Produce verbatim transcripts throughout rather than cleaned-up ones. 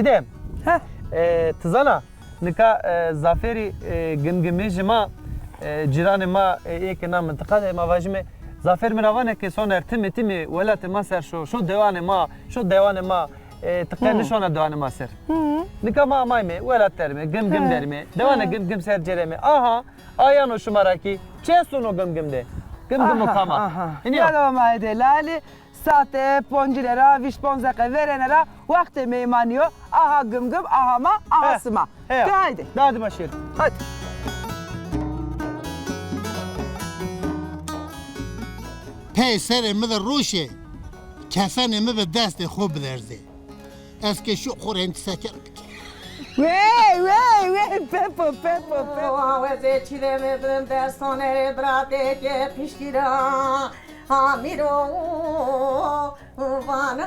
Dide, heh, e, ti zana, nika, e, zafêrî, e, gimgimê jî ma, e, cîranê ma, e, ê ke na mintiqa de ma vajîme, zafêr mi ra vanê ke Soner, timî timî welatê ma ser şo, şo dewanê ma, şo dewanê ma, e, ti qe nişona dewanê ma ser. Nika ma amayme, welat derime, gimgim derime, dewanê gimgim ser cêreme. Aha, ayano şima ra kî, çi esto no gimgim de? Gimgim o kam a? Hînî ya? Yado ma delalî, Sate poncine ra, vîst ponc deqe verêne ra wextê meymanî yo. Aha gimgim, aha ma, aha sima. De haydi. De hadi başlayalım. Hadi. Pey serê mi de roşê, kefenê mi bi destê xo biderzê. Ez ke şo xo rê seker bike. Wey, wey, wey, Pepo, Pepo, Pepo. Wezê çîrê mi bin destonê biratê ke piştî ra. Amîro van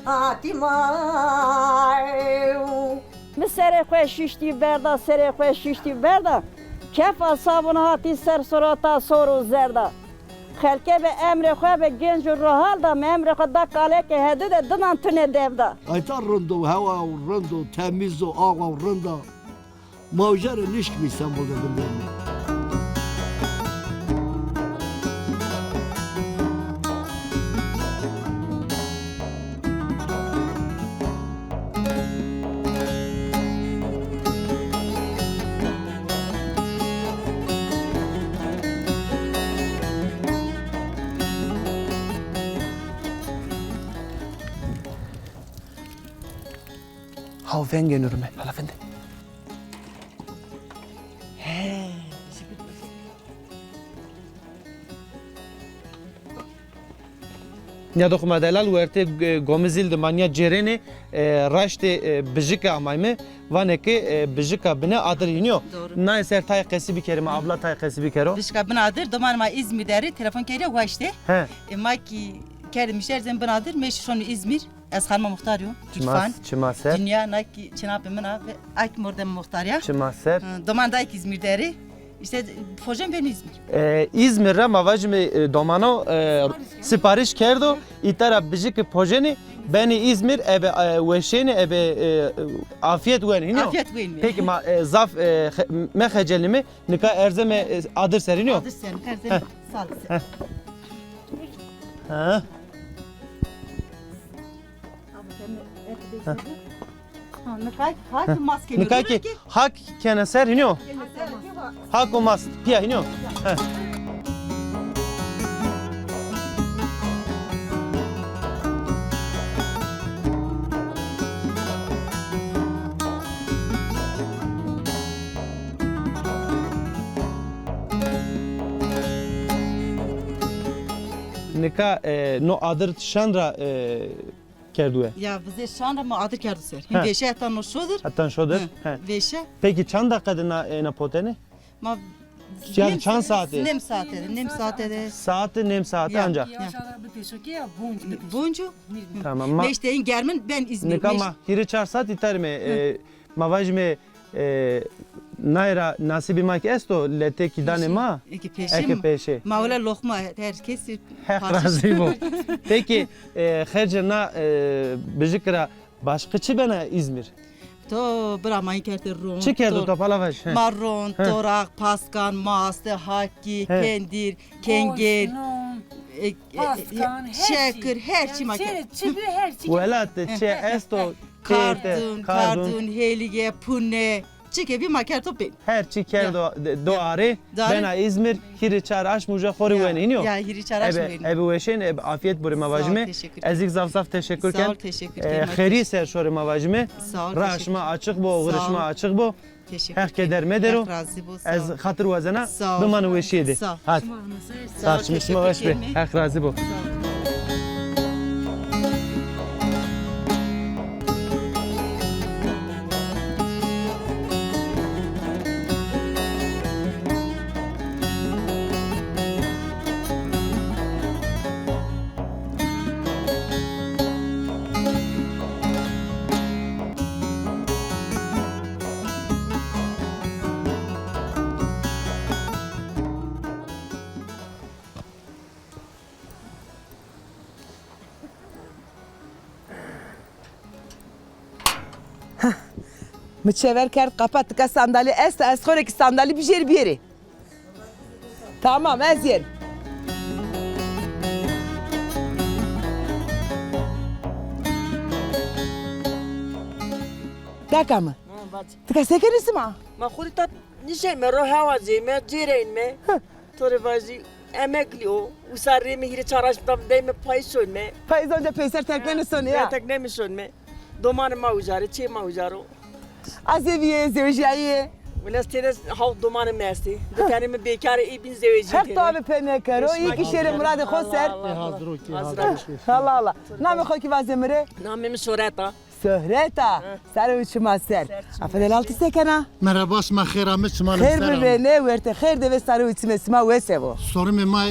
hatî ma. Mi serê xo şiştî berda, serê xo şiştî berda. Kefa savun hatî ser surata sor û zerda. Xelke bi emrê xo bi genc û rohal da, mi emrê xo da kaleke hedi de dinan tune dev da. Ayta rind o, hewa rind o, temîz o, awa rind a. Ma uca rê nişkîme Îstanbul de bindêrîme. Haw vengê nurme, hala vende. He. Nîyadoxê ma delal wertê, e, Gomizîl de ma nîya cêrenê, e, raştê, e, Bijike amayme. Vanê ke, e, Bijika bine adir hînî yo. Doğru. Naye ser tay qesî bikerîme, abla tay qesî bikero. Bijika bine adir, domanê ma Îzmîr der ê, telefon kerî, waştê. He. E, ma kî kerdî mişter zên bine adir, mêş şonî Îzmîr. Ez xanima muxtar yo. Çima, çima ser? Dinya, na kî çinapê min a ve a kî mordem muxtar ya. Çima ser? Hı, doman dayk Îzmîr der ê. Îşte, pojen benî Îzmîr. E, Îzmîr ra ma vajîme, e, domano, e, sipariş kerdo. Îta ra Bijike pojenî benî Îzmîr, ebe, e, weşênî, ebe, e, afîyet wenî, hînî yo? Afîyet wenî. Peki ma, e, zaf, e, xe-, mexecelîme, nika erzeme, e, adir ser, hînî yo? Adir ser, erzeme. Sağ ol. Ha. Ha, nika kî hak maske. Nika kî hak kena ser, hînî yo? Hak û mask pîya, hînî yo? He. Nika, e, no adir şan ra, e, kerduwe? Ya, vizêr şan ra ma adir kerdo ser. Hîn vêşe heta no şodir. Heta şodir? He. Vêşe. Peki çand deqe de na, e, na potene? Ma... Yani çand saate? Nêm saate de, nêm saate de. Saate, nêm saate ancak. Ya. Boncu. Tamam. Ma... Beşte in germin ben İzmir. Nika ma hîrê çar saat îta rîme, e, ma vajîme, e, naye ra nasîbê ma kî esto, letê kî danê ma. Eke peşe. Eke peşe. Ma wele loqma her kesî. Heq razî bo. Peki, e, xercê na, e, Bijike ra başka çi bena Îzmîr? To bira ma kerdo rond. Çi kerdo to pala vaj? He. Ma rond, toraq, paskan, mast, hakî, kendir, kenger, e, e, şekir, her çî ma kerdo. Welat de çi esto, kardun, kardun, hêlîge, pune. Çi ke bî ma kerdo pê. Her çî kerdo do arê, bena Îzmîr, hîrê çar aşm uca xo rê wenê, hînî yo? Ya, hîrê çar aşm wenê. Ebe weşên, ebe afîyet burê ma vajîme. Sağ ol, teşekkür ederim. Ez zî zaf zaf teşekkür ken. Sağ ol, teşekkür ederim. E, xeyrî ser şorê ma vajîme. Sağ ol, teşekkür ederim. Ra şima açiq bo, oxirê şima açiq bo. Teşekkür ederim. Heq keder medero. Heq razî bo, sağ ol. Ez xatir wazena, bimane weşîye de. Sağ ol. Hadi. Sağ ol, teşekkür ederim. Sağ ol, çimê şima weş be. Heq razî bo. Sağ ol. Mi çever kerd, qapa tika sandalî esta, ez xo rê kî sandalî bijêrî biyêrî. Tamam, ez yên. Daka mi. Ha, vac. Tika se kenî sima? Ma xo rê tat nişenme ro, hewa zême, cêrenme. Hı. To rê vajî, emeklî o. Usa rê mi hîrê çar aşm tam deyme payîz şonme. Payîz onca peyser teknenî sonî ya. Ya teknenî şonme. Domanê ma uca rê, çê ma uca ro. A zevîyê, zewejîyayî yê? Wele ez têde hawt domanê mi estê. Di tenê mi bêkar ê, ê bîn zewejî. Heq to abi pê nêkero, î kî şêrê muradê xo ser. Allah, Allah. Ê hazir o kî, hazir o kî. Allah Allah. Namê xo kî vaze mi rê? Namê mi Şoret a. Şohret a. Hı. Sare û çima ser. Afe delal, ti se kena? Merhaba, şima xêr amê, çimanê mi ser amê. Xêr bivêne, wertê xêr de ve, sare û çimê sima wes vo. Sorunê ma,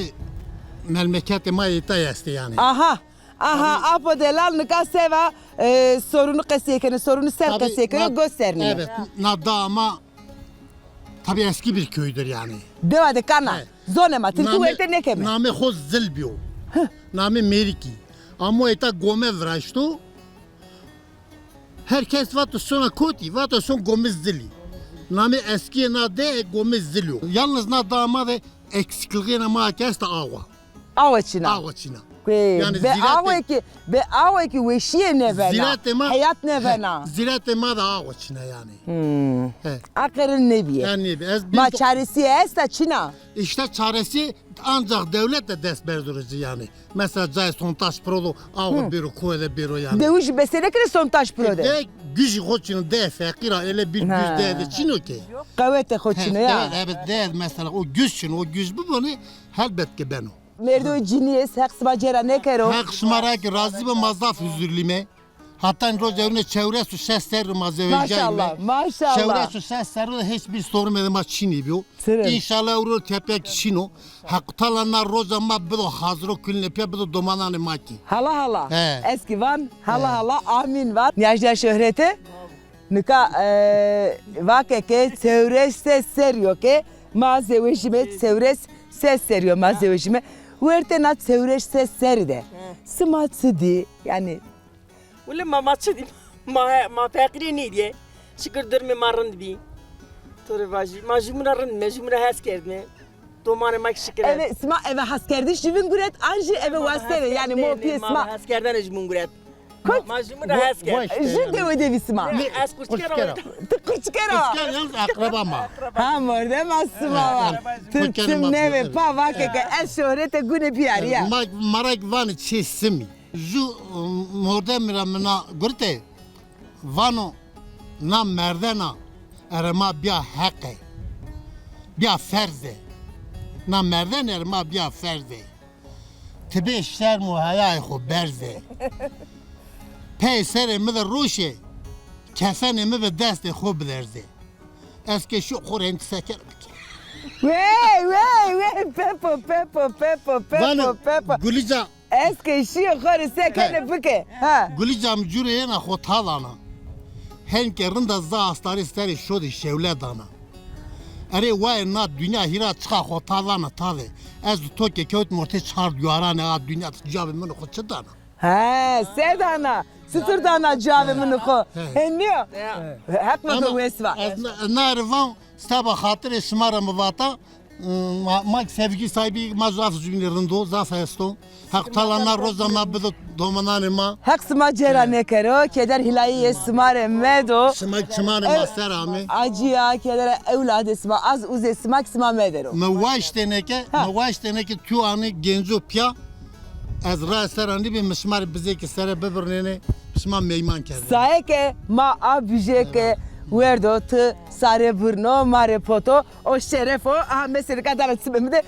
melmeketê ma îta estê yanî. Aha. Aha, apo delal nika seva, e, sorunu qesîye kenê, sorunu ser qesîye kenê, gösterine. Evet, na da ma tabii eski bir köydür yani. Dewa de kana, zonê ma, tilkî werte nêkeme. Namê xo Zil biyo. Namê Mêrikî. Amo eta gome viraşto. Her kes vato sona kotî, vato son gome Zilî. Namê eskîyê na de gome Zilî yo. Yalnız na da ma de eksikliğê ma ke esta awa. Awe çîna. Awe çîna. Yanî be zîretê, awe ki, be awe ki weşîye nêvena. Zîretê ma, heyat nêvena. He, zîretê ma de awe çîna yanî. Hmm. He. Aqerin nêbîye. Yanî nêbîye. Ez ma çaresi esta çîna. İşte çaresi ancak devlet de dest berdirici yanî. Mesela cayê sondaj pro do awe bêro, koye de bêro yanî. Dewij besenekine sondaj pro de. De gücü xo çîno, de feqîr a, öyle bir güç de, de çîno ki. Qewete xo çîno ya. Evet, evet, de mesela o güç çîno, o güç bibonê, helbet ki beno. Merdo cinî est, Heq sima cêra nêkero. Heq şima ra ki razî bo, ma zaf huzurlîme. Hatan roja ewne çewres û şeş serrî ma zewejîyayme. Maşallah, maşallah. Çewres û şeş serrî de hiç bir sorun de ma çinî biyo. Sirrin. Înşallah ewro tepya ki çin o. Heq Teala na roja ma bido haziro, kulîne pîya bido domananê ma kî. Hala hala. He. Ez kî van, hala hala, amîn van. Nîyajîya Şohrete. Nika, e, vake ke çewres ses serrî yo ke ma zewejîme, çewres ses serrî yo ma zewejîme. Wertê na çewres ses serrî de sima çi dî? Yanî. Wele ma, ma çi dî? Ma, ma feqîrê nêdîye. Şikir durumê ma rind bî. To rê vajî. Ma jûmîna rind me, jûmîna hes kerdme. Domanê ma kî şikir. Eve, sima eve heskerdiş jûvîn guret, an jî eve wastene, yanî mopiyê sima. Ma heskerdene jûvîn guret. Kot? Ma jûmîna hes kerd. Jû dewe de vî sima. Ez Qurçikera. Ti Qurçikera. Qurçikera yalnız akraba ma. Ha, mordema sima va. Ti tim neve pa vake ke ez Şohrete gune biyarîya. Ma, ma ra kî vanê çê simî. Jû, ım, mordemî ra mi na gurte, vano, na merdena ere ma bîya heqe, bîya ferze. Na merdena ere ma bîya ferze. Ti bê şerm û heyayê xo berze. Pey serê mi de roşe, kefenê mi bi destê xo biderze. Ez ke şo xo rê hentî seker bike. Wey, wey, wey, Pepo, Pepo, Pepo, Pepo, Pepo. Gulîca. Ez ke şîyo xo rê se kenê bike. Ha. Gulîca mi cû rê yena xo ta dana. Hen ke rind a za astarê serê şodê şewle dana. Erê waye na dinya hîra çiqa xo ta dana ta de. Ez to ke kewtîme ortê çar dîwaranê a dinya, ti cavê min xo çi dana? He, se dana. Sitir dana cavê min xo. He. Henî yo? Heq mi bi wes va. Ez na, na rê van seba xatirê şima ra mi vata. Ma, ma sevgî saybî, ma zaf zûnî rind o, zaf esto. Heq Teala na roza ma bido domananê ma. Heq sima cêra nêkero, keder hîlayî yê sima rê medo. Sima çimanê ma ser amê. Acîya, kedera ewladê sima, az uzê sima kî sima medero. Mi waştêne ke, mi waştêne ke tu anê genco pîya, ez ra ser anî bî, mi şima rê bizêkê sere bibirnêne, şima meyman kerdêne. Saye ke ma a bijê ke werdo ti sare birno, ma rê poto, o şeref o, aha, meselika dana çimê mi de.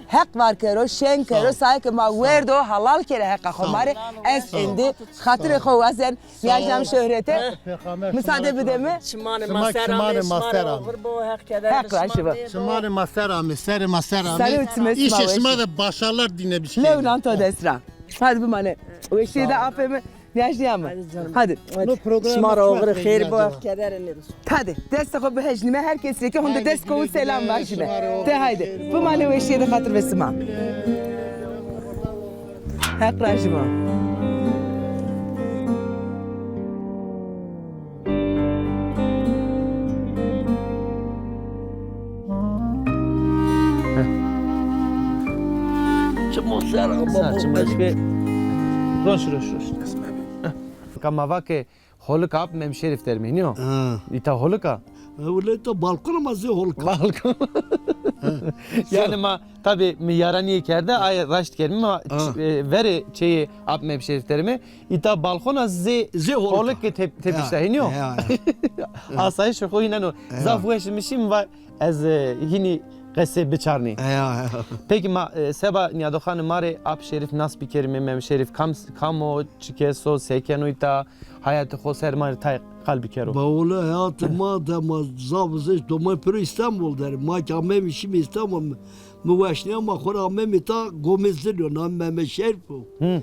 Heq var kero, şen kero, saye ke ma werdo, halal kere heqa xo ma rê. Ez endî xatirê xo wazen, nîyajîya mi Şohrete. Misade bide mi. Çimanê ma ser amê, şima rê oxir bo, Heq keder. Heq razî bo. Çimanê ma ser amê, serê ma ser amê. Sare û çimê sima weş. Îşê şima de başarılar dîne bişkî. Lew nan to dest ra. Hadi bimane. Weşîye de apê mi. Nîyajîya mi. Hadi canım. Hadi. Hadi. Şima ra oxir xêr bo, kederê nêdo. Hadi, destê xo bihejnîme, her kesî ke honde dest ko û selam vajîme. De haydi. Bimane weşîye de xatir ve sima. Heq razî bo. Ser ama. Sarçı mı be. Roş, roş, roş. Ka ma va ke holika ap Mem Şerif derme, niyo? Ha. İta holika? E, öyle de balkona ma zê holika. Balkon. Yani ma tabi mi yaranîye kerde, ay raşt kerme ma, e, verê çeyê ap Mem Şerif derme. Îta balkona zê, zê holika. Holik ke tep-, tepişta hînî yo. Ya, ya. Asayîşê xo hînen o. Ya. Zaf weş imişî, mi va ez, e, hînî qesê biçarnî. Ya, ya. Peki ma, e, seba nîyadoxanê ma rê ap Şerîf nas bikerîme, Mem Şerîf kam, kam o, çi kes o, se keno îta, hayatê xo ser ma rê tay qal bikero. Bawule hayatê ma de ma zaf zê domay piro Îstanbul der. Ma ki amemî şîme Îstanbul. Mi weşnîya ma xo rê amemî ta Gomez Zilyo, na Mehmet Şerîf o. Hı.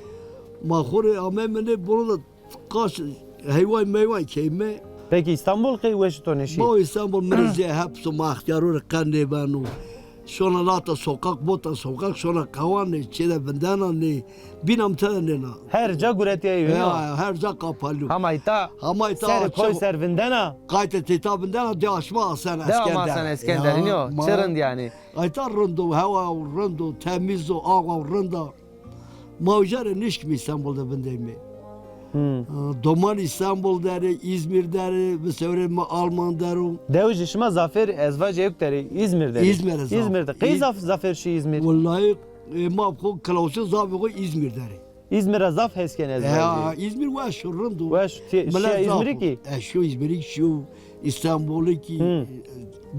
Ma xo rê amemî nê bono de qaş heywan meywan keyme. Peki Îstanbul qey weş to nêşî? Ma Îstanbul mi rê zê hepso, ma extîyaro rê qe nêbeno. Şona lata sokak, bota sokak, şona qewanê, çê de vindenanê, bîna mi tede nêna. Her ca guretîyayî yo. Ya, her ca kapalî yo. Hama îta, hama îta serê koy ser vindena. Qaytê têta vindena, de aşma Hasan Eskender. De ama Hasan Eskender, ya, nîyo? Ma çi rind yanî. Ayta rind o, hewa rind o, temîz o, awa rind a. Ma uca rê nişkîme Îstanbul de vindeyme. Hmm. Doman Îstanbul der ê, Îzmîr der ê, bi sewrê mi Alman der o. Dewicê şima zafêr ez vajî ewk der ê, Îzmîr der ê. Îzmîr der ê zaf. Îzmîr der ê. Qey zaf, zafêr şî Îzmîr? Wellahî, e, ma xo klasîk zafê xo Îzmîr der ê. Îzmîr ra zaf hes kenê ez vajî. Ya, Îzmîr weş o, rind o. Weş, şîya Îzmîrî kî? E, şîyo Îzmîrî kî, şîyo Îstanbulî kî, hmm, e,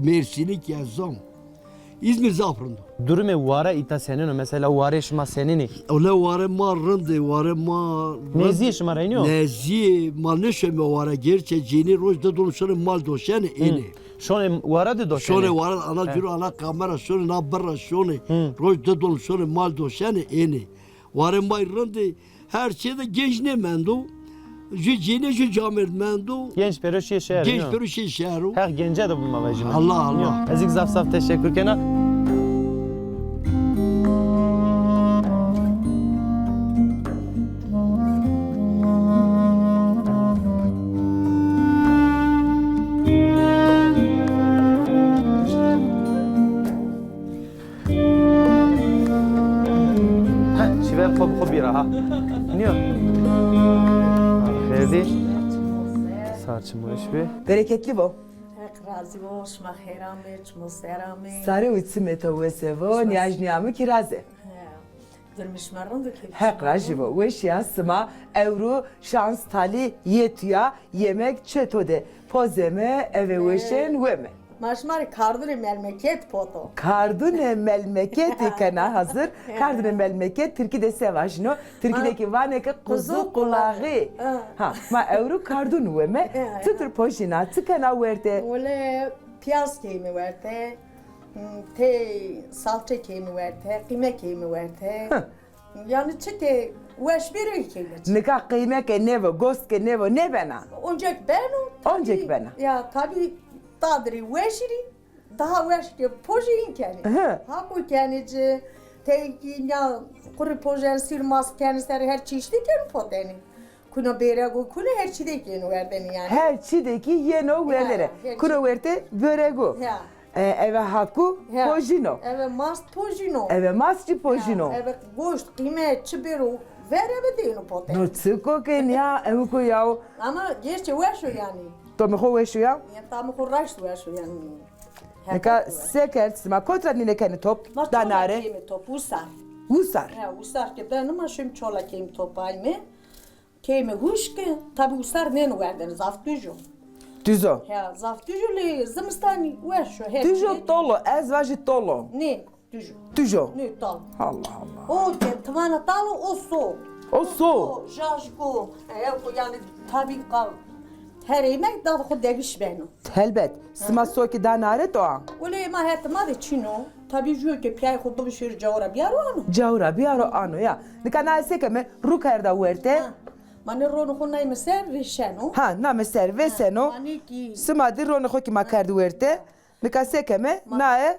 Mêrsînî kî ez zan. Îzmîr zaf rind o. Durumê ware îta senên o? Mesela warê şima senên ê? Ole warê ma rind ê, warê ma rind. Nezîyê şima ra nîyo? Nezîyê, ma nêşeme ware, gerçe cênî roj di don şonê mal doşenê ênê. Şonê ware di doşenê? Şonê ware, ana curo, ana kamera şonê, na birra şonê. Hı. Roj di don şonê mal doşenê ênê. Warê ma rind ê. Her çê de genc nêmendo. Ju cênî, ju camêrd mendo. Genc pêro şîyê şehro. Genc pêro şîyê şehro. Heq gence de bima vajîme. Allah Allah. Ez kî zaf zaf teşekkür kena. Ha, şîve xo, xo bîra ha. Nîyo? Xêr dî. Sar çimo weş bî. Bereketli bo. Heq razî bo, şima xêr amê, çimo ser amê. Sare û çimê to wese vo, nîyaj nîyamî kî raze. He. Durumê şima rind o, keyfê şima rind o? Heq razî bo. Weşîya sima ewro şans talî yê tuya, yemek çê to de. Pozeme, eve weşên weme. Ma şima rê kardunê melmeket poto. Kardunê melmeketî kena hazir. Kardunê melmeket tirkî de se vajîno? Tirkî de kî vanê ke kuzu kulağı. Ha, ma ewro kardun weme. Çitur pojîna, çi kena werte? Wele piyaz keyme werte. Hmm, tey salçe keyme werte, qîme keyme werte. Hı. Yanî çi ke weş bêro keyme çi. Nika qîme ke nêbo, gost ke nêbo, nêbena? Oncek beno. Oncek bena. Ya, tabî tadirî weşî rî, daha weş ke pojî hîn kenê. Hı. Hako kenê ci, tey kî ya qurî pojenê, sîrmas kenê ser, her çeşîdî kenê potenê. Kuno bêrego, kuno her çî de kî yeno werdene yanî. Her çî de kî yeno werdene. Kuno werte börego. Ya. E, eve haku pojîno. Eve mast pojîno. Eve mast jî pojîno. Ya, eve goşt, qîme, çi bêro ver eve de yeno pote. No çiko ke nîya, ewko yaw. Ama gerçi weş o yanî. Tomê xo weş o ya? Ya, tamê xo raşt weş o yanî. Nika se kerd sima? Kot ra nîne kenê top? Danare. Ma top keyme top, Usar. Usar. Ya, Usar ke beno ma şim çola keyme top ayme. Keyme huşk, tabî Usar nêno werdene, zaf tuj o. Tuj o? He, zaf tuj o, lê zimistanî weş o, he. Tuj o, tol o, ez vajî tol o. Nê, tuj o. Tuj o? Nê, tol. Allah Allah. O ke ti vana tal o, o so. O so? O jajk o. E, o yanî tabî qal. Her êmek da xo degiş beno. Helbet. Sima sokî da nare to a? Wele ma hetê ma de çin o. Tabî jûyo ke pîyayê xo bibişêro cawo ra bîyaro ano. Cawo ra bîyaro ano ya. Nika naye se keme, rû kerda werte. Ha. Ma nê ronê xo nayme ser vêşeno. Ha, name ser vêseno. Ha, ma nê kî. Sima dî ronê xo kî ma kerdî werte. Nika se keme, naye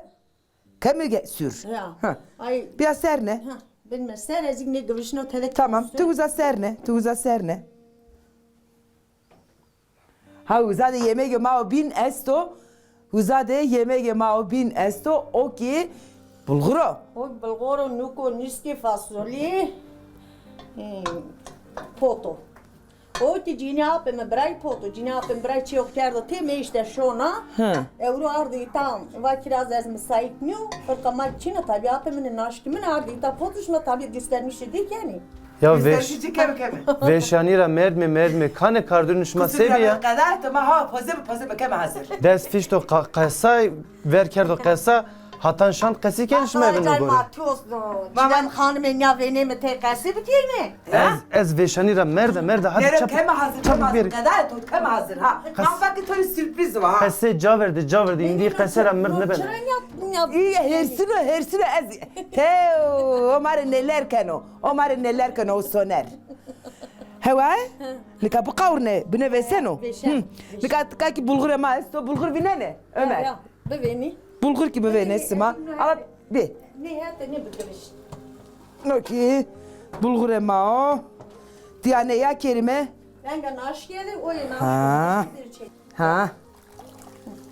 keme ge-, sür. Ya. Ha. Ay. Bîya ser ne. Ha. Binme ser, ez kî nê givişno tede. Tamam, tu uza ser ne, tu uza ser ne. Ha, uza de yemegê ma o bîn esto. Uza de yemegê ma o bîn esto. O kî Bulgur o. O bulgur o, nuko, nîskê, fasolî, e, poto. O ki cînî apê mi biray poto, cînî apê mi biray çîyo kerdo tê, mi îşte şona. Hı. Ewro ardo îta, va kiraz ez misait nîyo, firqa ma çin a tabî, apê mi naşkî, mi ardo îta poto şina tabî, göstermişi dî kenî. Ya veş-, veşanî ra merdme, merdme. Kanê kardûnê şima se bî ya? Qedayê to ma ha, poze bi poze bi keme hazir. Dest fişto qa-, qesay, ver kerdo qesa, hatan şand qesî kenî şima evin o gore. Matios do. Çiğdem Hanım'e ya venê mi tê qesî bikeyme? Ez, ez veşanî ra merde, merde, hadi çabuk. Keme hazir, keme hazir. Qedayê to keme hazir ha. Ma fakî to rê sürpriz wa ha. Qese ca verde, ca verde. Îndî qese ra mird nêbeno. Î, hersino, hersino ez. Teo, o ma rê neler keno. O ma rê neler keno o Soner. Hewa? Nika biqawrne, bineveseno. Veşen. Hı. Nika, nika kî bulgurê ma esto, bulgur vînenê, Ömer? Ya, ya, bivênî. Bulgur kî bivênê sima. Ala, bê. Nê hete nê bigiriş. No kî bulgurê ma o. Tîya nê ya Kerîme. Venga naşkîye de, o yê naşkîye. Ha. Ha.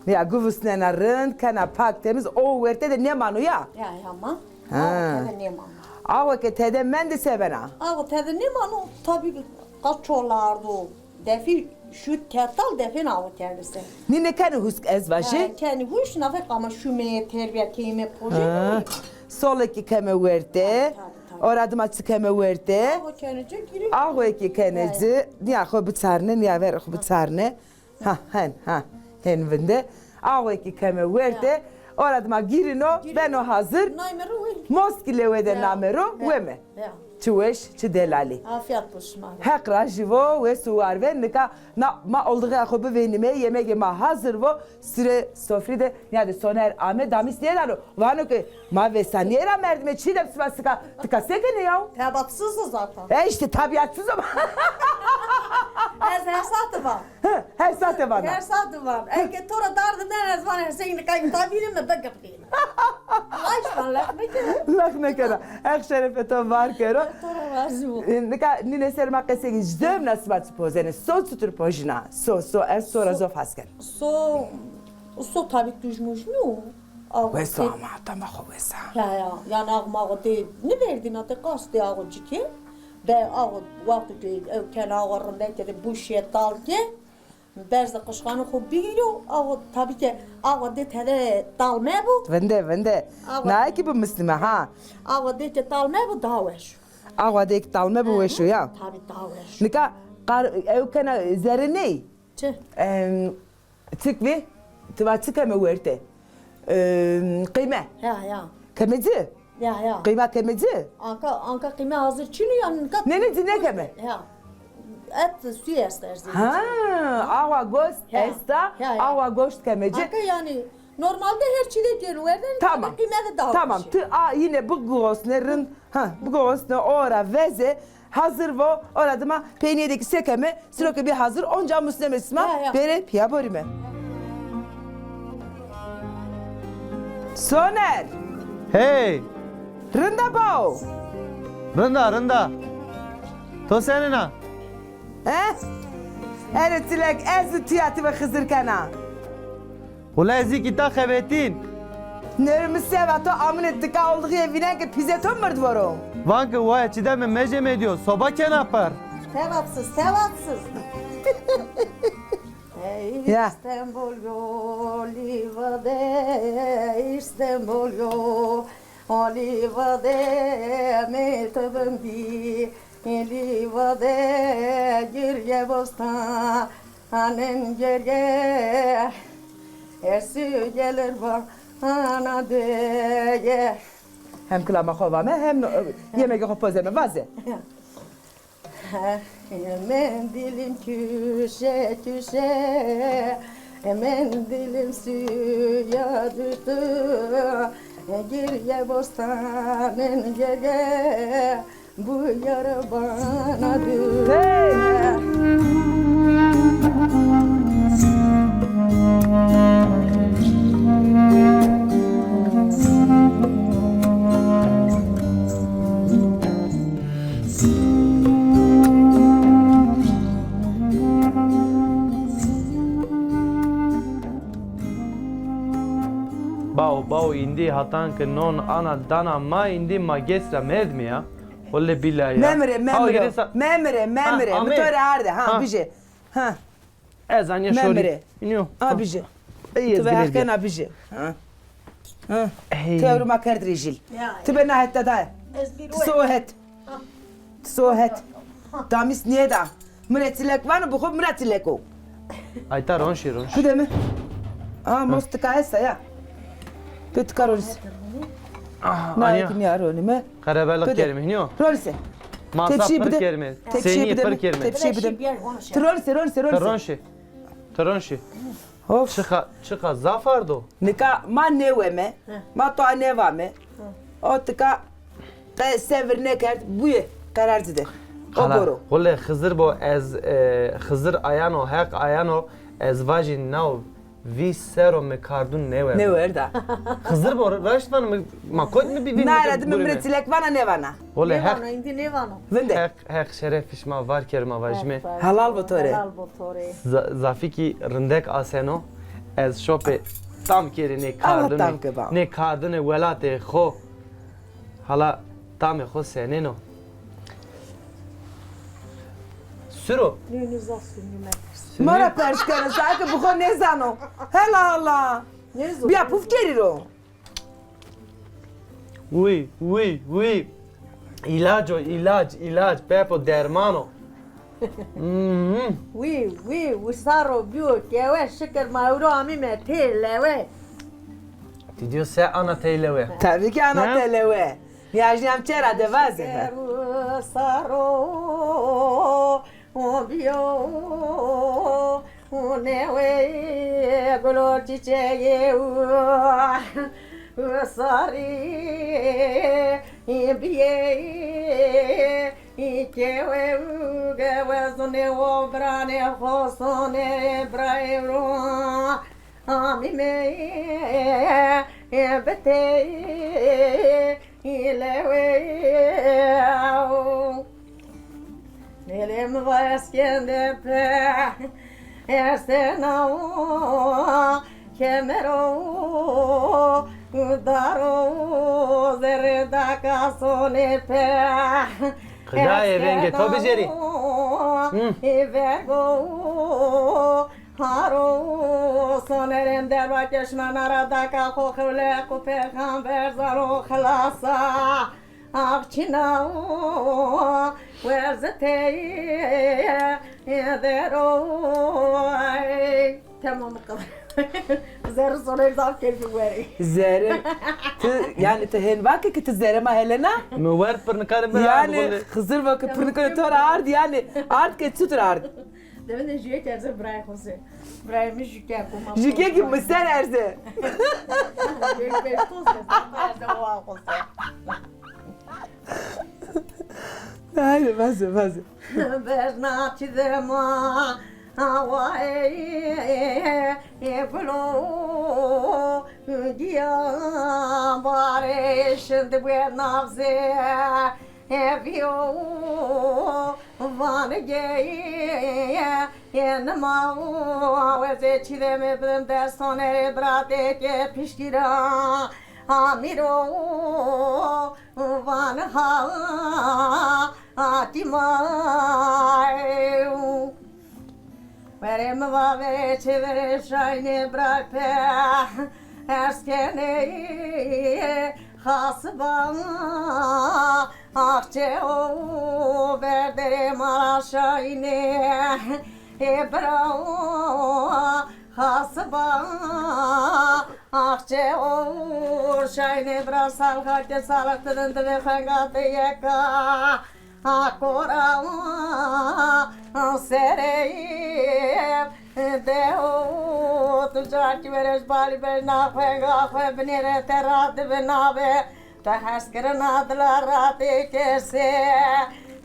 Ya, guvusnena rind, kena pak temiz, o werte de nêmano ya. Ya, ya ma. Ha. Awe tede nêmano. Awe ke tede mende se bena? Awe tede nêmano, tabî ki qaç çolardo. Defî şu tertal defên awe kerdise. Nîne kenê husk ez vajî? Ha, kenî husk, nafe ama şumê, terbiya keyme, pojê. Ha. Solekî keme werte. Tabii, tabii, tabii. Ora dima çi keme werte? Awe kenê ci, girî. Awe ki kenê ci, nîya xo biçarne, nîya ver xo biçarne. Ha, hen, ha, hen vinde. Awe ki keme werte, ora dima girîno, beno hazir. Moskî lewe de name ro, weme. Çi weş, çi delalî. Afiyet bo şima. Heq rajî vo, wes û war ve. Nika na, ma oldixê xo bivênîme, yemegê ma hazir vo. Sire sofrî de, nîyade Soner ame, damîs nêdano. Vano ke ma vesanîye ra merdîme, çî de sima sika, tika se kenê yaw? Tebatsız o zaten. E, îşte tabiatsız o. Ez her saate van. Hı, her saate vana. Her saate van. Eke to ra dardime ez van, Hüseyin kay tabîrî mi bigirtî. Ay, şan lex nêkena. Lex nêkena. Heq şerefê to var kero. To ra razî bo. E, nika nîne ser ma qesey ke, ji zewna sima çi pozenê? So çitur pojîna? So, so, ez so ra zof hes ken. So, so tabî tuj muj nîyo. Wes o ama, tama xo wes a. Ya, ya. Yanî ax ma xo dê niverdîna, dê qas dê ax xo ci ke. Be ax xo wexto ke ew kena ax xo rindeke de bu şetal ke. Berze qişxanê xo bigîro, awa tabî ke awa dê tede talme bo. Vinde, vinde. Awa naye kî bi mislîme ha. Awa dê ke talme bo daha weş. Awa dê ke talme bo weş o ya. Tabî daha weş. Nika qar-, ew kena zerre ney? Çi? Em, çik vî? Ti va çi keme werte? Em, qîme. Ya, ya. Keme ci? Ya, ya. Qîma keme ci? Anka, anka qîme hazir çin o ya, nika. Nê, nê, ci nêkeme. Ya. Et suyu esta erzî. Ha, awa goşt esta, ya, ya, awa goşt keme ci. Anka yanî normalde her çî de gel werden, tamam, qîme de daha. Tamam, ti a yine bu goşt ne rind, ha, bu goşt ne ora veze, hazir vo, ora dima peynîye de kî sekeme, siro ke bî hazir, onca musneme sima, ya, ya, bêrê pîya borîme. Soner! Hey! Rind a bao? Rind a, rind a. To senên a? Eh? Ere tilek, ez û tîya ti ve Xizir kena. Ula ez zî kî ta xebetîn. Nêrê mi seva to amune tika oldixîye vînen ke pîzê to mird voro. Van ke waya Çîdeme mejemê dîyo, soba kena per. Sevapsız, sevapsız. Ey, ya. İstanbul yolu vade, İstanbul yolu vade, mektubum di Eli vade giriye bostanen geriye, ersü gelir bana diye. Hem kilama xo vame, hem no-, yemegê xo pozeme, vaze. Mendilim küşe küşe, mendilim suya düştü. Giriye bostanen geriye, bu yara bana düştü. Hey! Bawo, bawo, îndî hatan ke non ana dana ma, îndî ma geç ra merdimî ya. Welle bîlahi ya. Memire, memire. Memire, memire. Mi to rê arde. Ha, bije. Ha. Ez anîya şorî. Memire. Înîyo. A bije. Ey, ti ez ve girê heqena bije. Ha. Ha. Ey. Ti ewro ma kerd rejîl. Ya, ti be na hetta da. Ez bir. Ti so het. Ti so het. Tamîs nêda. Mi rê tilek vano, bi xo mi ra tilek o. Ayta ronşî, ronşî. Kude mi? A, mostika esta ya. Ti tika ronîs. Aha, na anîya. Ki nîya ronî mi? Qerebelix kerîme, nîyo? Ronîse. Masa pir kerîme. Senî pir kerîme. Tepşî bide mi. Ti ronîse, ronîse, ronîse. Ti ronşî. Ti ronşî. Of. Çiqa, çiqa zaf ard o. Nika ma nêweme. Hı. Ma to nêvame. Hı. O tika qe sevir nêkerd, buye qerar ci de. O boro. Wele Xizir bo ez, e, Xizir ayano, Heq ayano, ez vajî naw vîst serro mi kardun nêwerdo. Nêwerda. Xizir bo, raşt vano mi, ma kot mi bî. Nara di mi mi rê tilek vana nêvana. Wele Heq. Nêvano, îndî nêvano. Vinde. Heq Heq şerefî şima var kero, ma vajîme. Helal bo to rê. Helal bo to rê. Za-, zafîkî rindek aseno. Ez şopê tam kerî nê kardinê, nê kardinê welatê xo. Hala tamê xo senên o? Suro. Nê, nê, zaf surnî me. Ma ra pers keno, sanki bi xo nêzano. Hela hala. Bîya puf kerî ro. Wî, wî, wî. Îlac o, îlac, îlac. Pepo derman o. Hmm. Wî, wî, wisar o bîyo kewe, şikir ma ewro amîme tê lewe. Ti dîyo se ana tey lewe? Tabii ki ana tey lewe. Nîyajnî em çera de vaze. Şikir wisar o. O bîyo, o newe, gulo çîçeğê, o sarî bîye, kewe, gewezunê, o biranê xo sonê, birayê ro amîme bitey. Îlewe. Nêlê mi va Eskender pe, ersena o, kemero, daro, zerre daka sonê pe. Qidayê vengê to bicerî. Hı. Vergo, Haro sonerên derwa keşna nara daka xo xewle ku pêxamber zano xilasa. Axçina o werzitey dero. Ay, tamam, bu kadar. Zerre soner zaf keyfî werî. Zerre. Ti, yanî ti hên vake ki ti zerre ma helena? Mi werd pirnikarê mi ra. Yanî Xizir vake pirnikarê to ra ard, yanî ard ke çutir ard? Demin de jüyek erze birayê xo se. Birayê mi jüke ko ma. Jüke ki mi ser erze. Jüke beş toz mi ser erze o xo se. Haydi, vaze, vaze. Berna çi de ma, away, gulo, giya bare, şimdi bu navze, eviyo. Vanê geye nima, wezê Çîdemê bidim dersonerê biratê ke pişkî ra amîro, van ha atîma. Verê mi va verê çê verê şaynê bira pe ers kenê xasiba. Axçe o verderê ma ra şaynê, e bira xasiba. Axçe o şaynê bira salxa ke salix didin divê xwenga de yeka. Akora serê de o tu ca ki verêş balî bej na xwenga xwe binêre te ra dibi nabe. Ti heskirina dila ra têkese,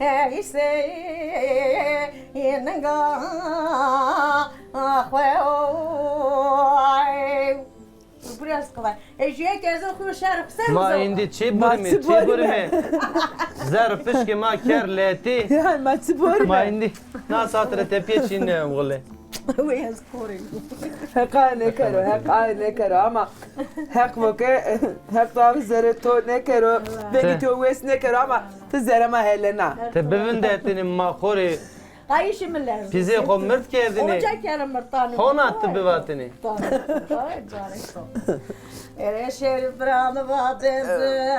ey sey ninga xwe o. Ay. Biraz kolay. E, jüye kezin xu şer xu ser. Ma indi çi burime, çi burime. Zer pişkê ma ker letî. Ya, ma çi burime. Ma indi na saat re tepîye çîne wele. Wê ez korê. Heq aye nêkero, Heq aye nêkero ama Heq vo ke, Heq to abi zerê to nêkero, vengê to wes nêkero ama ti zerê ma helena. Ti bivindetînî ma xo rê. Qayîşê mi lerzo. Pîzê xo mird kerdinî. Oca kere mirtanî. Hona ti bivatînî. Ay, canê xo. Ere Şerîf bira mi va benzi.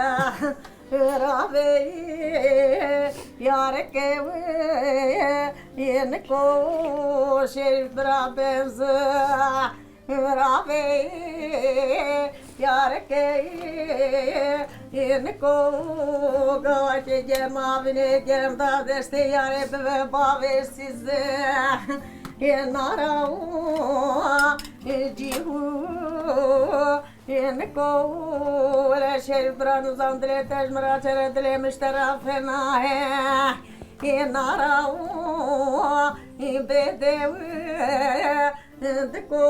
Raveyî yareke wê, yê niko Şerîf bira benzi. Raveyî yareke yê, yê niko gawakê germa vinê germda destê yarê bive bavê size. Yê nara o, yê cîhu. Yê niko wele Şerîf bira nizan dilê tej mi ra çere dilê mi ji te ra fena he. Yê nara o, yê bêdewe, diko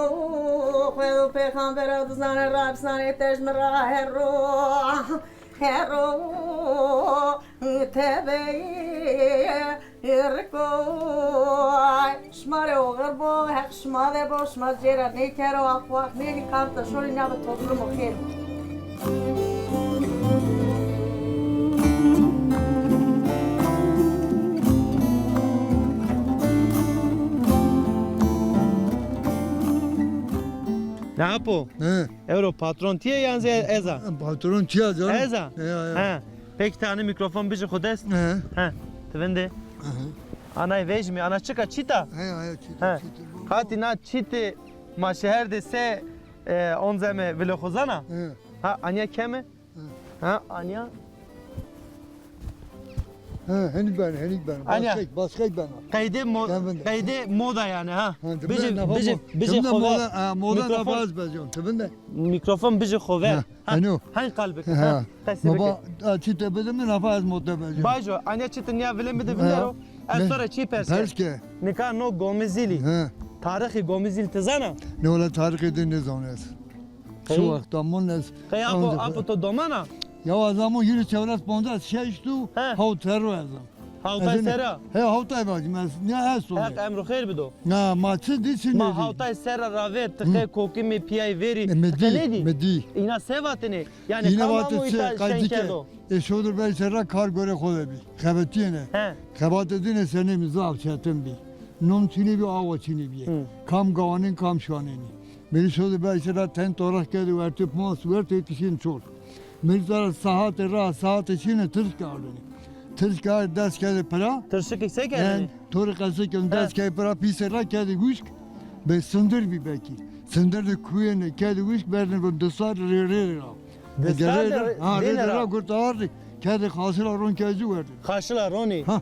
xwe û pêxambera dizane ra bisanê tej mi ra hero, hero tebeyê. Riko, ay, şima rê oxir bo, Heq şima de bo, şima cêra nêkero, aqwax nênî, kam te şorî nabe toplum o xêr. Ne apo? He. Ewro patron tîye yan zî ez a? Patron tîya canım. Ez a? He, he. He. Peki, ti anî mîkrofon bijî xo dest. He. He. Ti vindê. He. Anay vejmî, ana çika çîta? He, he, çîta, he. Çîta. Hatî na çîtê ma şeher de se, e, onzeme vile xo zana? He. Ha, anya keme? He. Ha, anya? He, henik ben, henik ben. Anya. Başka, başka ben. Qeydê mo-, qeydê moda yani ha. Ha, bijî, bijî, bijî xo ver. Moda, ha, moda. Mîkrofon. Nafaz bezon, ti vinde. Mîkrofon bijî xo ver. Ha. Ha, eno. Hen qal bike. Ha. Ha. Qesî bike. Baba, a, çî te bide mi, nafa ez mote bece. Bajo, anya çî ti nîya vile mi de vindero. Ez to ra çî pers ke. Pers ke. Nika no Gomizîlî. Ha. Tarixî Gomizîlî ti zana? Ne, wela tarixî de nêzan ez. Şu wexta mon ez. Qey apo, apo to doman a? Ya ez amo hîrê çewres ponzas şeşt û hewt serro ez am. Hawtay serra? He, hawtay vajîme ez. Ne esto? Heq emro xêr bido. Na, ma çi dî çi nêdî? Ma hawtay serra ravêr, ti qe kokimê pîyayî verî, ti qe nêdî? Mi dî. Îna se vatêne? Yanî kam amo îta şen kerdo? E, şodir bey serra kar gorê xo de bî. Xebetîyêne. He. Xebatê dîne senê mi zaf çetin bî. Non çinî bî, awa çinî bîye. Kam gawanên, kam şanênî. Mêrî şodir bey serra ten torix kerdî wertê, pons wertê, tişên çor. Mêrî zara saate ra, saate çîne tirşik ardêne. Tirşik ard dest kerdê pira. Tirşikî se kerdêne? Torê qesê kên dest kerdê pira, pîsê ra kerdê wişk. Bê sindir bî belkî. Sindir de kuyêne kerdê wişk, berdêne bo disar rê rê ra. Disar de rê ra? Ha, rê ra gurt ardî. Kerdê xaşila ron kerdê ci werdê. Xaşila ronî? Ha.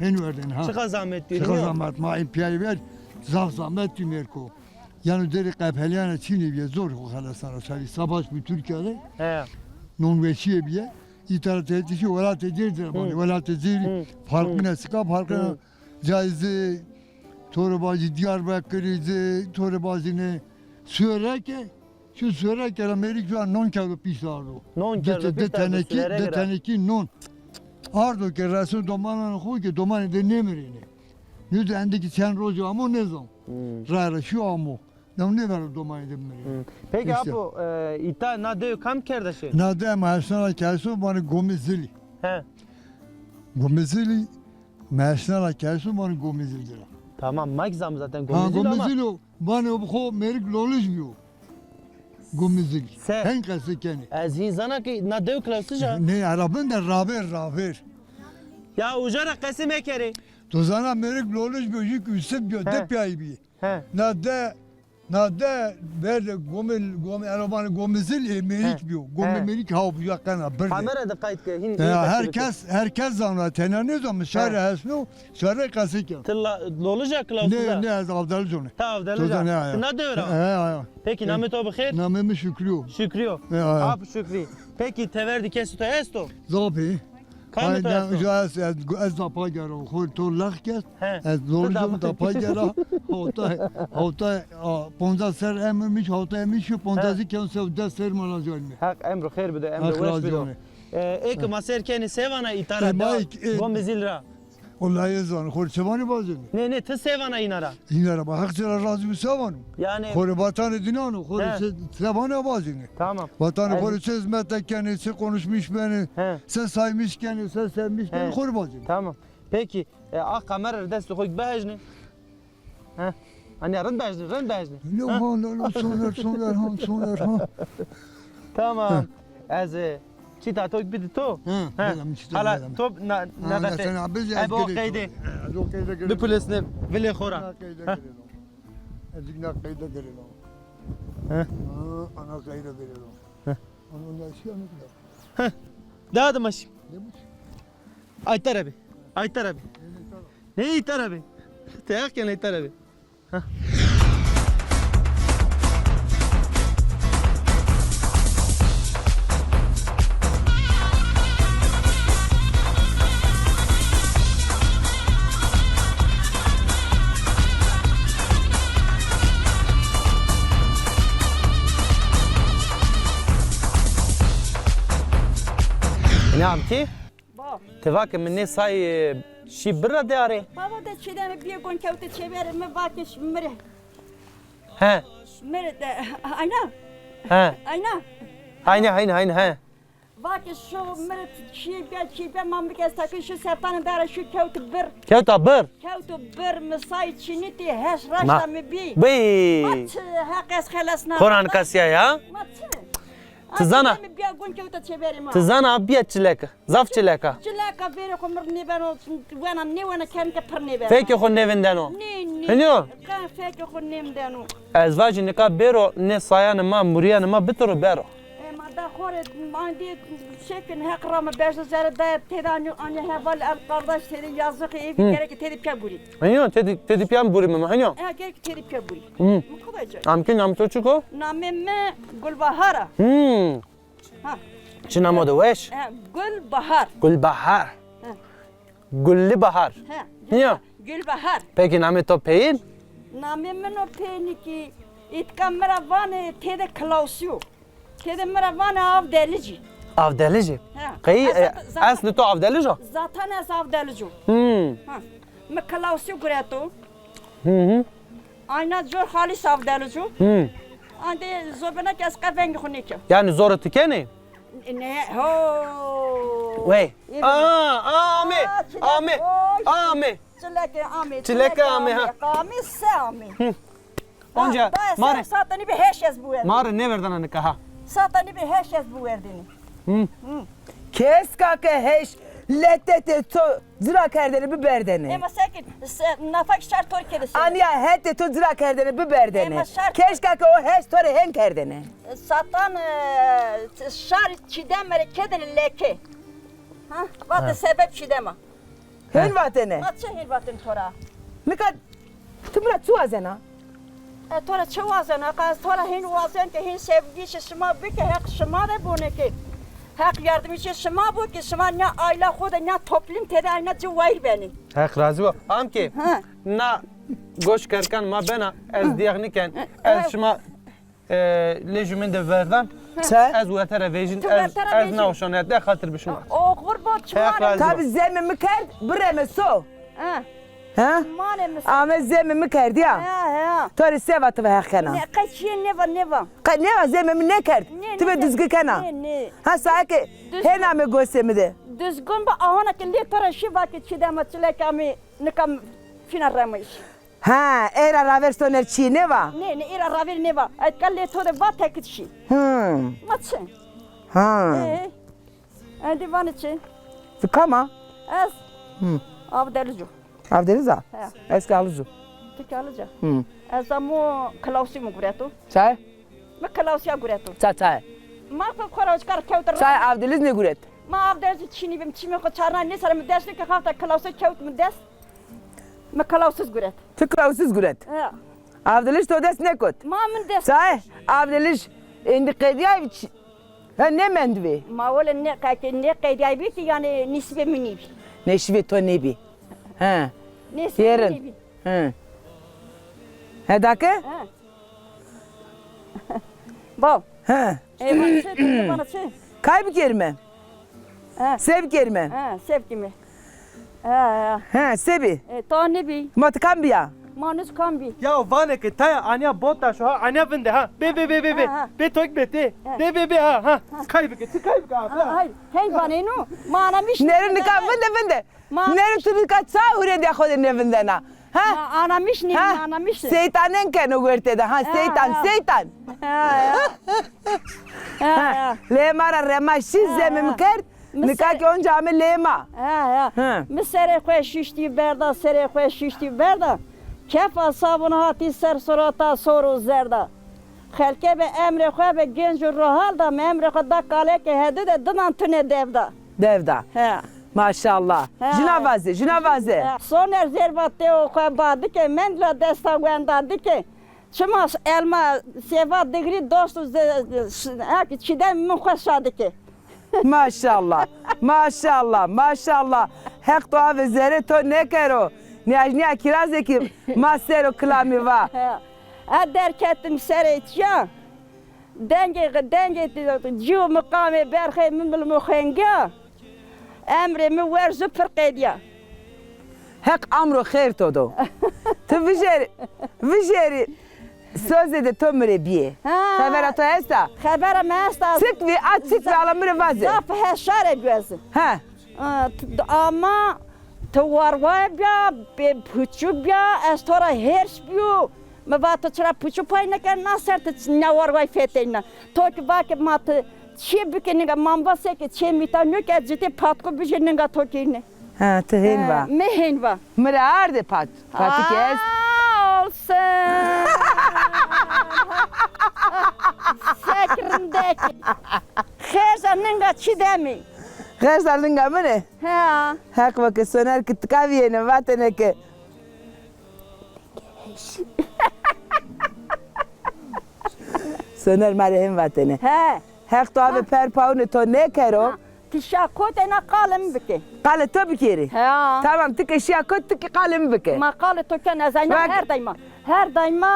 Hên werdêne ha. Çiqa zahmet dî. Çiqa zahmet, ma ê pîyayî ver. Zaf zahmet dî mêrko. Yano derê qepelîyane çinî bîye, zor xo xelesneno şarî. Savaş bî Tirkîya de. He. Non weşîye bîye. Îta ra têtişî welatê cêr de ra vanê. Welatê cêrî farqîne, sika farqîne. Cayî zî to rê vajî Diyarbekirî zî, to rê vajîne Suwereke. Şu Suwereke ra mêrik cuwa non kerdo pîşt ardo. Non kerdo pîşt ardo. Di tenekî, di tenekî non. Ardo ke reso domanan xo ke domanê de nêmirêne. Nû de endikî çend rojî amo nêzan. Hmm. Raye ra şîyo amo. Dem nêvero domanê de bimirê. Hmm. Peki apo, e, îta na dew kam kerda şê? Na dew ma heşna ra kerso vanê Gomê Zilî. He. Gomê Zilî, ma heşna ra kerso vanê Gomê Zilî ra. Tamam, ma kî zam zaten Gomê Zilî ama. Ha, Gomê Zilî o, vanê o bi xo mêrik lolij bîyo. Gomê Zilî. Se? Hen qesî kenê. Ez hîn zana ki na dew Klausij a. Nê, erabin de ravêr, ravêr. Ya uca ra qesî mekerê. To zana mêrik lolij bîyo, yîk Yusuf bîyo, di pîyayî bî. He. Na de, na de ver de Gomê, Gomê, erabin Gomê Zilî, ê mêrik bîyo. Gomê mêrik haw bîyo qena, birde. Kamera de qayt ke, hîn, hîn qesî bike. Her kes, her kes zana, tena nêzan, mi şarê hesno, Şarê qesî keno. Ti la-, lolij a, Klausij a? Nê, nê, ez Avdelijon ê. Ti Avdelijon ê. Ti na dew ra? He, he. Peki, namê to bi xêr? Namê mi Şukrî yo. Şukrî yo. He, he. Ap Şukrî. Peki, tever de kesê to esto? Zaf ê. Kamê to esto? Ez, ez, ez dapagera, xo to lex kerd. He. Ez lolij a, dapagera. Hawtay, hawtay, a, ponzas ser emir mi, hawtay emir şî, ponzasî keno se des ser ma ra zî. Heq emro xêr bido, emro weş bido. E, ê ke ma ser kenê se vana îta ra, e, Gomê Zilî ra. Wellahî ez vano, xo rê çi vanê vajêne. Nê, nê, ti se vana îna ra? Îna ra ma Heq ci ra razî bo, se vano? Yanî. Xo rê vatanê dînan o, xo rê se, se vana vajêne. Tamam. Vatanê xo rê se hizmete kenê, se konuşmuş benê, se saymış kenê, se sevmiş kenê, xo rê vajêne. Tamam. Peki, e, a kamera rê destê xo bihejnê. He. Anîya rind bejnê, rind bejnê. Yo, ha, no, no, soner, soner, ha, soner, ha. Tamam. Ez, e, çîta to bidî to. Ha, ha. Hala to na, ha, na, na, ebe o qeyde. Ha, ez o qeyde girêno. Bipulisnê vilê xo ra. Na qeyde girêno. Ez na qeyde girêno. Ha. Ha, ana qeyde girêno. Ha. Ana ne şey anlatıyor. Ha. Daha da maşim. Ne bu? Ay terebî. Ay terebî. Ney terebî? Teyak ya ney terebî. Heh. Ne amkî? Bo. Ti va ke mi nê say, e, şî birra dêarê? Baba de çêde mi bîye gon kewte çêverê, mi va ke ş-, mi rê. He. Mi rê de, ayna. He. Ayna. Ayna, ayna, ayna, he. Va ke şo mi rê çî be, çî be, ma mi ke ez takî şo sertanê dara şo kewte bir. Kewta bir? Kewte bir, mi say çînitî, heş raşta mi bî. Bî. Ma çi, Heq ez xelesna. Koran kasya ya? Ma çi? Ti zana? Mi bîya gon kewta çêverê ma. Ti zana bîya çileke. Zaf çileka. Çileka verê xo mi rê nêbeno, wena nêwena kerdin ke pir nêbeno. Fekê xo nêvindeno. Nê, nê. Hinî yo? Qe fekê xo nêvindeno. Ez vajî nika bêro nê sayanê ma, murîyanê ma bitiro bero. E, ma da xo rê, ma dî şekin Heq ra mi bejno zere daye têde anî, anî heval el qardaş têde yazık evi gerek têde pîya burî. Hinî yo, têde, têde pîya burîme ma, hinî yo? E, gerek têde pîya burî. Hı. Mi qedayca. Amkî namê to çik o? Namê mi Gulbahar a. Hı. Ha. Çi namo de weş? E, Gulbahar. Gulbahar. Ha. Gullî Bahar. Ha. Nîya? Gulbahar. Pekî namê to peyîn? Namê min o peyîn kî îtka mi ra vanê têde Klausî yo. Têde mi ra vanê Avdelicî. Avdelicî? Ha. Qey, e, eslê to Avdelij o? Zaten ez Avdelij o. Hmm. Ha. Mi Klausî gureto. Hı hı. Ayna cor xalîs Avdelij o. Hı. Ande zobena ke ez qe vengê xo nêkerd. Yanî zorê ti kenê? Ne, ho. Wey. Aa, aa, ame, ame, ame. Çileke ame, çileke ame, ha. Ame, se ame. Hı. Onca, ma rê. Satanî bi heş ez biwerdî. Ma rê nêverdena nika ha. Satanî bi heş ez biwerdî. Hı. Hı. Keska ke heş letete to ci ra kerdene biberdene. Ema sekin, se, nafak şar to rê kede se. Anîya hetê to ci ra kerdene biberdene. Ema şar. Keşka ke o heş to rê hên kerdene. Satan, e, şar Çîdeme rê kedene leke. Ha? Vate sebeb Çîdema. Hên vatene. Ma çi hên vatene to ra? Nika ti mi ra çi wazena? E, to ra çi wazena? Ka ez to ra hên wazen ke hên sevgîşê şima bike, Heq şima de bone ke. Heq yardimîşê şima bo ke şima nîya ayla xo de, nîya toplum tede ayna ci wayîr benî. Heq razî bo. Amkê, na goş kerkan ma bena, ez dîyex nîken, ez şima e, lejû min de verdan. Çe? Ez werte ra vejîn, ez, ez naoşan, ez de xatir bi şima. Oxir bo çimanê. Tabî zemê mi kerd, bireme so. Ha. Ha? Çimanê mi so. Ame zemê mi kerd ya. Ha, ha. To rê se vat ti ve Heq kena. Ne, qe çîyê nêva, nêva. Qe nêva, zemê mi nêkerd. Ti ve duzgi kena. Nê, nê. Ha, sae ke hên ame gosê mi de. Duzgun bi ahona ke lê to ra şî va ke Çîdema çilek amê nika fîna remeyîş. Ha, ey ra raver soner çî nêva? Nê, nê, ey ra raver nêva. Etka lê to de va tekit şî. Hmm. Ma çi? Ha. Ee, endî vanê çi? Ti kam a? Ez. Hmm. Avdelic o. Avdelic a? He. Ez kî Aluc o. Ti kî Aluc a? Hmm. Ez amo Klausî mi gureto. Çay? Mi Klausîya gureto. Ça, çay? Ma xo xora uçkar kewt ra. Çay Avdelic nêguret? Ma Avdelic çinî bim, çimê xo çarna nêsera mi dest ke hafta Klausî kewt mi dest. Mi Klausî guret. Ti Klausî guret? He. Avdelic to dest nêkot? Ma min dest. Sae Avdelic êndî qedîyayî çi-, ha, nêmendbî? Ma wele nê qe-, nêqedîyayîbî ke yanî nîsîbê mi nêbî. Nîsîbê to nêbî. He. Nîsîbê mi nêbî. He. Heda ke? He. Baw. He. E, bana çi, bana çi? Kay bikerîme? He. Se bikerîme? He, se bikerîme. He, he. He, se bî? E, ta nêbî. Ma ti kam bîya? Ma nus kam bî? Ya vanê ke taya anya bota şo ha, anya vinde ha. Bê, bê, bê, bê, bê. Ha, ha. Bê tok bê tê. Ha. Bê, bê, bê, ha, ha. Kay bike, ti kay bike ha. Ha, ha. Hay, hey vanê no. Ma anamiş. Nêro nika vinde, vinde. Ma... Nêro ti nika ça hurêndîya xo de nêvindena? Ha? Ma anamiş nî, ha? Ma anamiş nî. Seytanen keno wertê de, ha, ha, seytan, ha. Seytan. Ha, ha. Ha, ha. Lê ma ra rema şî, ha, zemê mi kerd. Nika ki onca ame lê ma. Ha, ha. Hı. Mi serê xo şiştî berda, serê xo şiştî berda. Kefa sabun hatî ser surata sor û zerda. Xelke be emrê xo be genc û rohal da, mi emrê xo da kaleke hedi de dinan tune dev da. Dev da. He. Maşallah. He. Jina vaze, jina vaze. He. Soner zerba teo xo badike, mendila desta wenda dike. Çima elma seva digri dostu ze-, ze-, ha ki çidem min xo şadike. Maşallah. Maşallah. Maşallah. Heq to ave zerê to nêkero. Nîyajnîya kîrazê ki ma sero kilamî va. He. Ha derketim serê çiya. Dengê, dengê cî û miqamê berxê mi milmo xenga. Emrê mi werz û pir qedîya. Heq amro xêr to do. Ti vijêrî, vijêrî. Sozê de to mi rê bîyê. Ha. Xebera to esta? Xebera mi esta. Çik vî, a çik vî, ala mi rê vaze. Zaf heşare guez. He. A, t-, ama ti warway bîya, bê puçû bîya, ez to ra hêrs bîyo. Mi va ti çira puçû pay nêken, na ser ti ç-, na warway feteyna. To ki va ke ma ti çiyê bike ninga, ma mi va seke çiyê mîta nêke, ez citê patko bijê ninga to keyne. Ha, ti hên va. Ha, mi hên va. Mi rê ardê pat-, patikê est. Aa, olsun. Sek rindek. Xerza ninga çi demî? Xerza linga min ê? Ha. Heq vake Soner ki tika vîyêne vatêne ke. Soner ma rê hên vatêne. He. Heq to ave per pawunê to nêkero. Ha. Ti şa kotê na qalê mi bike. Qalê to bikerî? Ha. Tamam, ti ke şiya kot, ti ke qalê mi bike. Ma qalê to ken ez ayna her dayma. Her dayma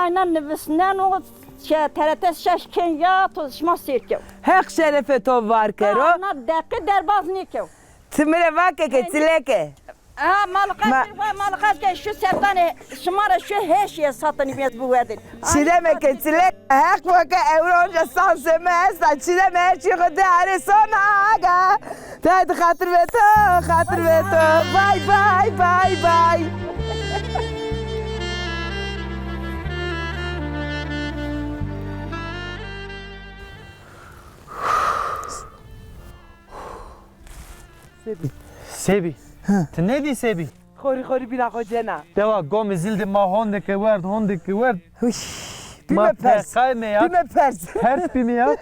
ayna nivisneno, çe T R T şeş ken ya to şima sêr kew. Heq şerefê to var kero. Ha, na deqî derbaz nêkew. Ti mi rê vake ke çileke. Ha, maliqaş ke, maliqaş ke şu sertanê şima ra şu heşîye satinî mi ez biwerdin. Çîdeme ke çilek, heq vake ewro onca sansê mi esta. Çîdeme her çî xo de arê sona aga. Te di xatir ve to, xatir ve to. Bay bay, bay bay. Sebî. Sebî. Hı. Ti nêdî sebî? Xorî xorî bîna xo cena. Dewa Gomî Zîl de ma honde ke werd, honde ke werd. Huş. Bîme pers. Bîme pers. Pers bîme ya.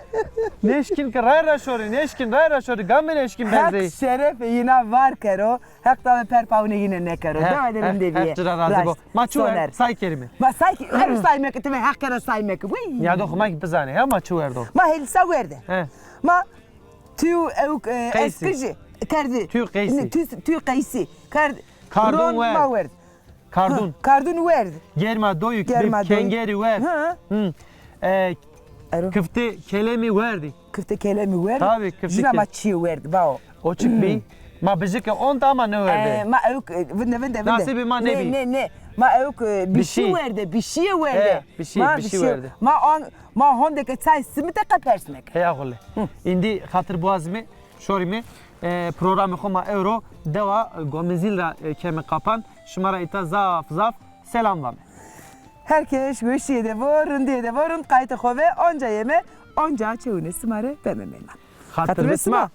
Nêşkîn ke ray ra şorî, nêşkîn ray ra şorî, gamê nêşkîn berzey. Heq şerefê yîna var kero. Heq tavê per pawunê yîne nêkero. Dewa de vinde bîye. Heq ci ra razî bo. Ma çi werd? Say kerîme. Ma say ki, ew say meke, ti ve Heq kera say meke. Wîy. Ya do xo ma ki bizanê ya ma çi werdo. Ma helîsa werde. He. Ma Tüy ewk, e, eskiji kerdî. Tüy qeysî. Tüy, tüy qeysî. Kerd. Kardun werd. Ma werd. Kardun. Ha, kardun werd. Germa doyuk. Germa doyuk. Kengerî werd. Ha. Hı. E, kifte kelemî werdî. Kifte kelemî werd. Tabii, kifte. Jina ma çî werd, bao. O çik bî? Ma bijike ont ama nêwerde. E, ma ewk, e, vinde, vinde, vinde. Nasibê ma nêbî. Ne, ne, ne. Ma ewk, e, bişî werde, bişîye werde. He, bişî, bişî werde. Ma an Ma honde ke çay simite qe pers meke. Heya xole. Îndî xatir biwazîme, şorîme, e, programê xo ma ewro dewa Gomezîl ra, e, keme qapan. Şima ra îta zaf zaf selam vame. Her kes weşîye de vo, rindîye de vo, rind qaytê xo ve, onca yeme, onca çewunê sima rê beme meyman. Xatir bi sima.